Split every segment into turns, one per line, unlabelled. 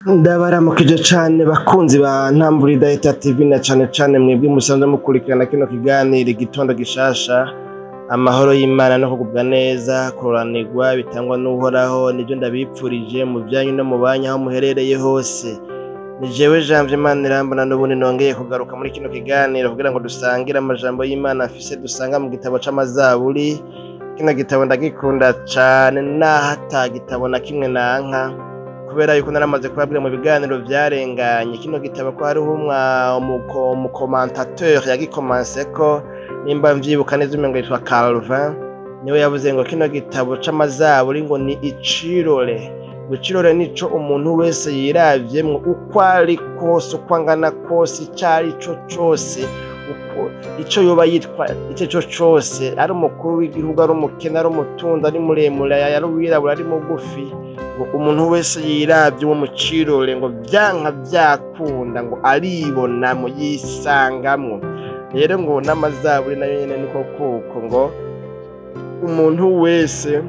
Ndabaramukije cane bakunzi ba Ntamvura Idahita TV, na cane cane mwebwe musanzwe mukurikirana kino kiganiro Igitondo Gishasha. Amahoro y'Imana no kugubwa neza, kuroranirwa bitangwa n'Uhoraho, nivyo ndabipfurije mu vyanyu no mu banyu aho muherereye hose. Ni jewe Janvier Manirambona, n'ubundi nongeye kugaruka muri kino kiganiro kugira ngo dusangire amajambo y'Imana afise dusanga mu gitabo c'Amazaburi. Kino gitabo ndagikunda cane, naho ata gitabo na kimwe nanka, kubera yuko naramaze kubabwira mu biganiro vyarenganye kino gitabo ko hariho umu commentateur yagikomanseko, nimba mvyibuka neza umengo yitwa Calvin, niwe yavuze ngo kino gitabo c'Amazaburi ngo ni icirore. Icirore nico umuntu wese yiravyemwo, uko ari kose, uko angana kose, ico ari co cose, uko ico yoba yitwa ico co cose, ari umukuru w'igihugu, ari umukene, ari umutunzi, ari muremure, ari uwirabura, ari mugufi, ngo umuntu wese yiravye uwo mucirore, ngo vyanka vyakunda ngo aribonamwo, yisangamwo. Rero ngo n'Amazaburi nayo nyene niko kuko, ngo umuntu wese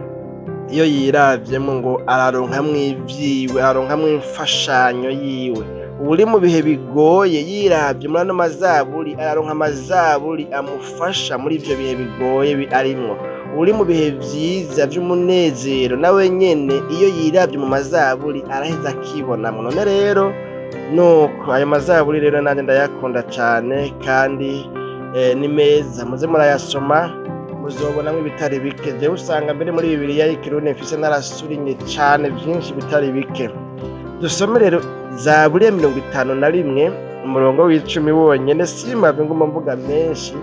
iyo yiravyemwo ngo araronkamwo ivyiwe, araronkamwo imfashanyo yiwe. Uri mu bihe bigoye, yiravye muri ano mazaburi, araronka amazaburi amufasha muri ivyo bihe bigoye arimwo. Uri mu bihe vyiza vy'umunezero, nawe nyene iyo yiravye mu mazaburi araheza akibonamwo. None rero nuko ayo mazaburi rero nanje ndayakunda cane, kandi ni meza, muze murayasoma, muzobonamwo ibitari bike. Jewe usanga mbere muri Bibiliya y'Ikirundi mfise narasurinye cane vyinshi bitari bike. Dusome rero Zaburi ya 51, umurongo w'10 wonyene, simpave nguma mvuga menshi,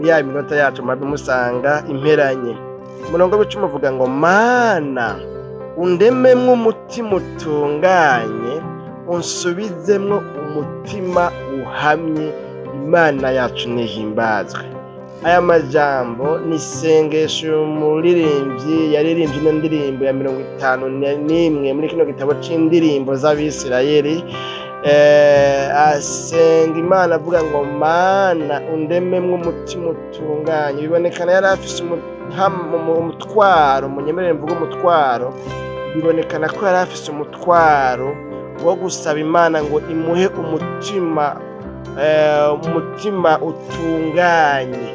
ya minota yacu mpave musanga imperanye. Umurongo w'10 uvuga ngo: "Mana, undememwo umutima utunganye, unsubizemwo umutima uhamye, Imana yacu nihimbazwe." Aya majambo ni isengesho umuririmbyi yaririmbye ino ndirimbo ya 51 muri kino gitabo c'indirimbo z'Abisirayeli. Asenga Imana avuga ngo: "Mana, undememwo umutima utunganye." Bibonekana yari afise umutwaro, munyemerere mvuge umutwaro, bibonekana ko yari afise umutwaro wo gusaba Imana ngo imuhe umutima utunganye.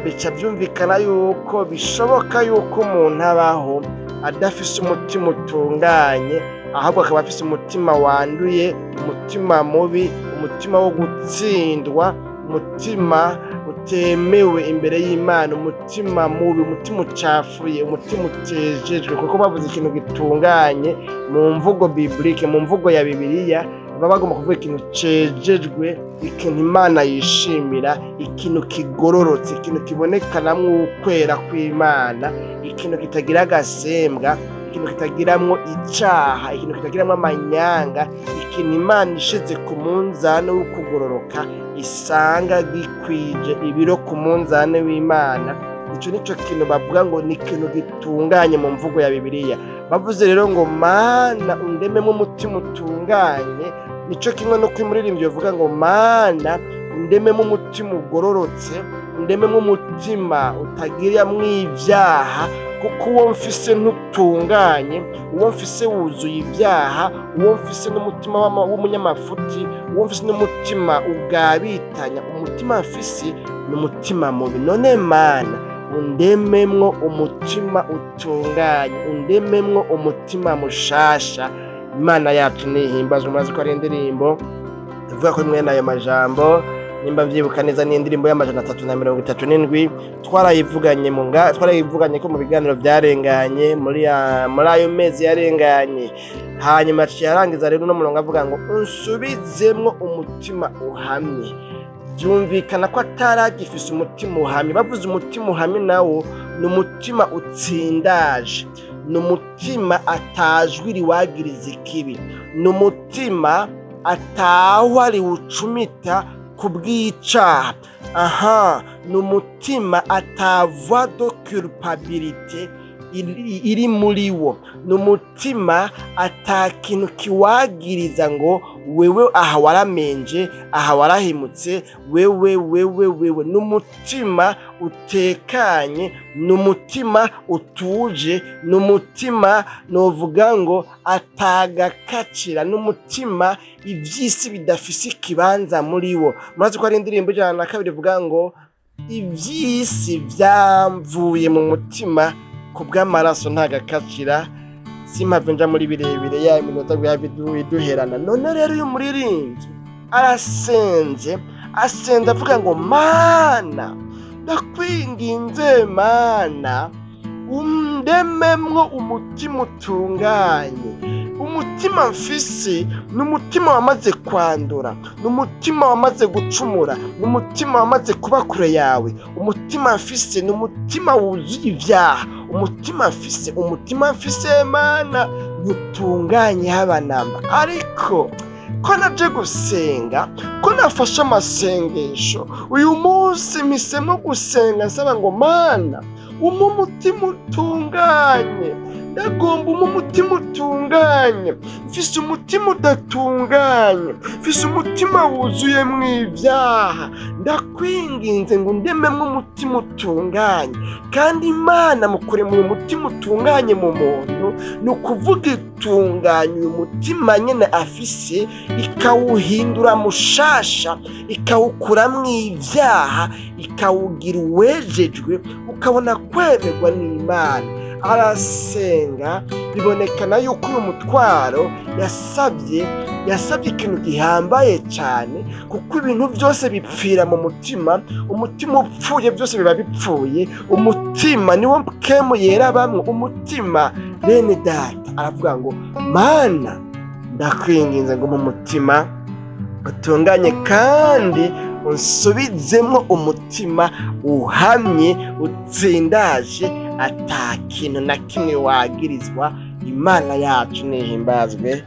Bica vyumvikana yuko bishoboka yuko umuntu abaho adafise umutima utunganye, ahubwo akaba afise umutima wanduye, umutima mubi, umutima wo gutsindwa, umutima utemewe imbere y'Imana, umutima mubi, umutima ucafuye, umutima utejejwe. Kuko bavuze ikintu gitunganye mu mvugo biblique, mu mvugo ya Bibiliya, baba bagomba kuvuga ikintu cejejwe, ikintu Imana yishimira, ikintu kigororotse, ikintu kibonekanamwo ukwera kw'Imana, ikintu kitagira agasembwa, ikintu kitagiramwo icaha, ikintu kitagiramwo amanyanga, ikintu Imana ishize ku munzane wo kugororoka isanga gikwije ibiro ku munzane w'Imana. Ico nico kintu bavuga ngo ni ikintu gitunganye mu mvugo ya Bibiliya. Bavuze rero ngo: "Mana, undememwo umutima utunganye", nico kimwe no kw'umuririmbyi bavuga ngo: "Mana, undememwo umutima ugororotse, undememwo umutima utagiramwo ivyaha, kuko uwo mfise ntutunganye, uwo mfise wuzuye ivyaha, uwo mfise n'umutima w'umunyamafuti, uwo mfise n'umutima ugabitanya, umutima mfise ni umutima mubi. None Mana, undememwo umutima utunganye, undememwo umutima mushasha." Imana yacu nihimbazwe. Murazi ko ari indirimbo ivuga kuri mwene ayo majambo, nimba mvyibuka neza ni indirimbo y'337. Twarayivuganye mu nga, twarayivuganye ko mu biganiro vyarenganye muri ayo mezi yarenganye. Hanyuma aciye arangiza rero uno murongo avuga ngo: "Unsubizemwo umutima uhamye." Vyumvikana ko ataragifise umutima uhamye. Bavuze umutima uhamye, nawo ni umutima utsindaje, ni umutima atajwi riwagiriza ikibi, ni umutima atahwa riwucumita ku bw'icaha, aha ni umutima ata voix de culpabilité iri muri wo, ni umutima ata kintu kiwagiriza ngo: "Wewe aha waramenje, aha warahemutse, wewe, wewe, wewe." Ni umutima utekanye, ni umutima utuje, ni umutima novuga ngo atagakacira, ni umutima ivy'isi bidafise ikibanza muri wo. Murazi ko hari indirimbo 102 ivuga ngo ivy'isi vyamvuye mu mutima kubw'amaraso ntagakacira. Simpave nja muri birebire ya iminota iduherana. None rero uyu muririmbyi arasenze, asenze avuga ngo Mana ndakwinginze, Mana undememwo umutima utunganye. Umutima mfise ni umutima wamaze kwandura, ni umutima wamaze gucumura, ni umutima wamaze kuba kure yawe. Umutima mfise ni umutima wuzuye ivyaha. Umutima mfise, umutima mfise Mana ntutunganye haba namba. Ariko ko naje gusenga, ko nafashe amasengesho uyu munsi, mpisemo gusenga nsaba ngo Mana umpe umutima utunganye. Ndagomba umpe umutima utunganye. Mfise umutima udatunganye, mfise umutima wuzuyemwo ivyaha. Ndakwinginze ngo undememwo umutima utunganye. Kandi Imana mu kurema uyu mutima utunganye mu muntu, ni ukuvuga itunganya uyu mutima nyene afise, ikawuhindura mushasha, ikawukuramwo ivyaha, ikawugira uwejejwe, ukabona kwemerwa n'Imana. Arasenga, bibonekana yuko uyu mutwaro yasabye ikintu gihambaye cyane, kuko ibintu byose bipfira mu mutima. Umutima upfuye byose biba bipfuye. Umutima niwo kemu yera bamwe. Umutima bene data, aravuga ngo Mana ndakwinginze ngo mu mutima utunganye kandi unsubizemwo umutima uhamye utsindaje, ata kintu na kimwe wagirizwa. Imana yacu nihimbazwe.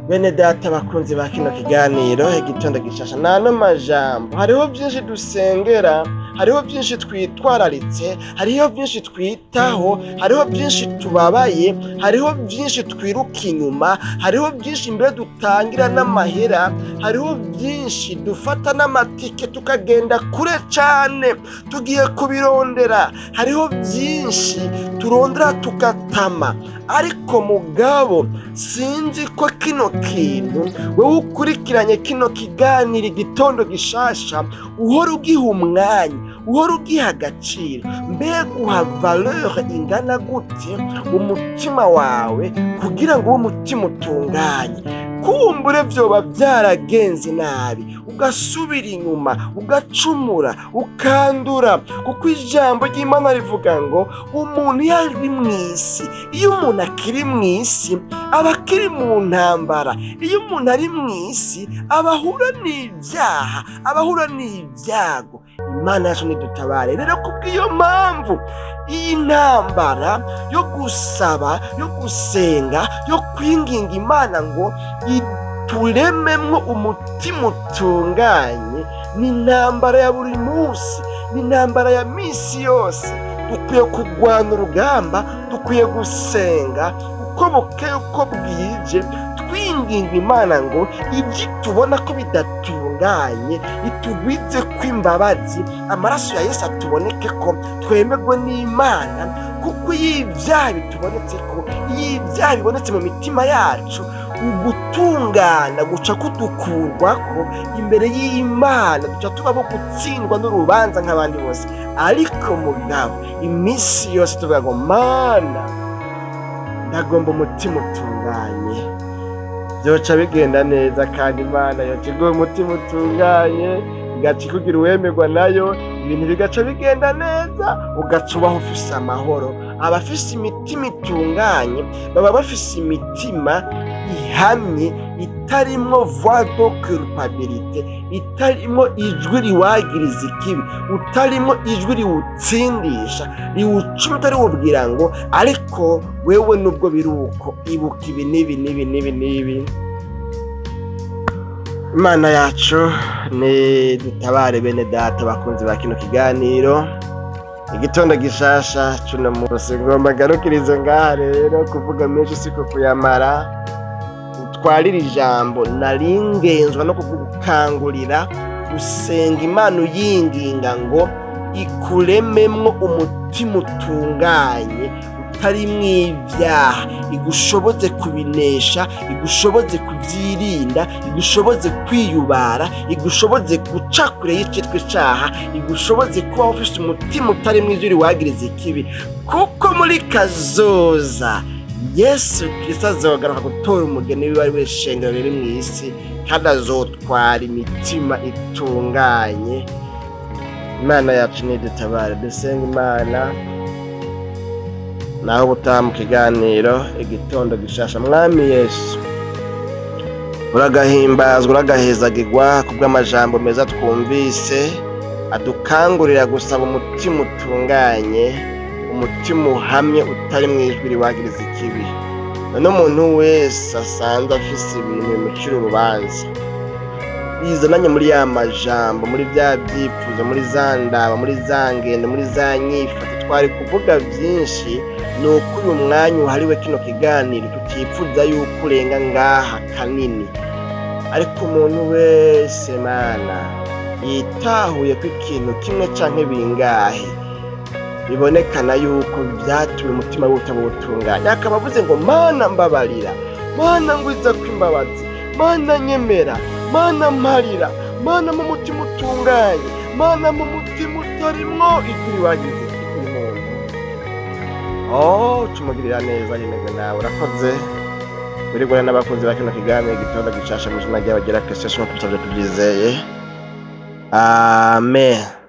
Bene data bakunzi ba kino kiganiro igitondo gishasha, nano majambo, hariho byinshi dusengera, hariho byinshi twitwararitse, hariho byinshi twitaho, hariho byinshi tubabaye, hariho byinshi twiruka inyuma, hariho byinshi imbere dutangira n'amahera, hariho byinshi dufata n'amatike tukagenda kure cane tugiye kubirondera, hariho byinshi turondera tugatama. Ariko mugabo sinzi ko kino kintu wewe ukurikiranye kino kiganiro igitondo gishasha uhora ugiha umwanya, uhora ugiha agaciro. Mbega uha valeur ingana gute umutima wawe kugira ngo uwo mutima utunganye? Kumbure vyoba vyaragenze nabi, ugasubira inyuma, ugacumura, ukandura, kuko ijambo ry'Imana rivuga ngo umuntu iyo ari mw'isi, iyo umuntu akiri mw'isi aba akiri mu ntambara. Iyo umuntu ari mw'isi aba ahura n'ivyaha, aba ahura n'ivyago. Imana yacu nidutabare. Rero kubw'iyo mpamvu iyi ntambara yo gusaba, yo gusenga, yo kwinginga Imana ngo iturememwo umutima utunganye, ni intambara ya buri munsi, ni intambara ya misi yose. Dukwiye kurwana urugamba, dukwiye gusenga uko bukeye uko bwije, twinginga Imana ngo ibyo tubona ko bidatunganye itugwize kw'imbabazi, amaraso ya Yesu atuboneke ko twemerwe n'Imana. Kuko iyo ibyaha bitubonetse ko, iyo ibyaha bibonetse mu mitima yacu, ugutungana guca kudukurwako imbere y'Imana, duca tuba bo gutsindwa n'urubanza nk'abandi bose. Ariko mugabo iminsi yose tuvuga ngo Mana ndagomba umutima utunganye, byoca bigenda neza. Kandi Imana yoca iguha umutima utunganye, igaca ikugira uwemerwa nayo, ibintu bigaca bigenda neza, ugaca ubaho ufise amahoro. Abafise imitima itunganye baba bafise imitima ihamye, itarimwo voix de culpabilité, itarimwo ijwi riwagiriza ikibi, utarimwo ijwi riwutsindisha, riwucumita riwubwira ngo ariko wewe nubwo biri uko ibuka ibi n'ibi n'ibi n'ibi n'ibi. Imana yacu ni dutabare. Bene data bakunzi ba kino kiganiro igitondo gishasha cuno munsi, ngomba ngarukirize ngaha. Rero kuvuga menshi siko kuyamara. Utwarira ijambo naringenzwa no kugukangurira gusenga Imana uyinginga ngo ikurememwo umutima utunganye utarimwo ivyaha, igushoboze kubinesha, igushoboze kuvyirinda, igushoboze kwiyubara, igushoboze guca kure y'icitwa icaha, igushoboze kuba ufise umutima utarimwo ivyo wagiriza ikibi, kuko muri kazoza Yesu Kristo azogaruka gutora umugeni wiwe ari we shengero riri mw'isi, kandi azotwara imitima itunganye. Imana yacu nidutabare. Dusenga Imana. Naho ubutaha mu kiganiro Igitondo Gishasha. Mwami Yesu, uragahimbazwa, uragahezagirwa kubw'amajambo meza twumvise adukangurira gusaba umutima utunganye, umutima uhamye utari mu ijwi riwagiriza ikibi. None umuntu wese asanzwe afise ibintu bimucira urubanza, bizananye muri ya majambo, muri bya byifuzo, muri za ndaba, muri za ngendo, muri za nyifato, twari kuvuga byinshi. Ni uko uyu mwanya uhariwe kino kiganiro tutipfuza yuko urenga ngaha kanini, ariko umuntu wese, Mana, yitahuye ko ikintu kimwe canke bingahe bibonekana yuko vyatumye umutima we utaba utunganye, akaba avuze ngo: "Mana mbabarira, Mana ngwiza ko imbabazi, Mana nyemera, Mana mparira, Mana mu mutima utunganye, Mana mu mutima utarimwo ijwi wagize uyu muntu." Oh, cumugirira neza yemeze nawe. Urakoze wirigura n'abakunzi ba kino kiganiro Igitondo Gishasha, mu izina ry'abagera Kristo Yesu, nk'uko tuvyizeye, amen.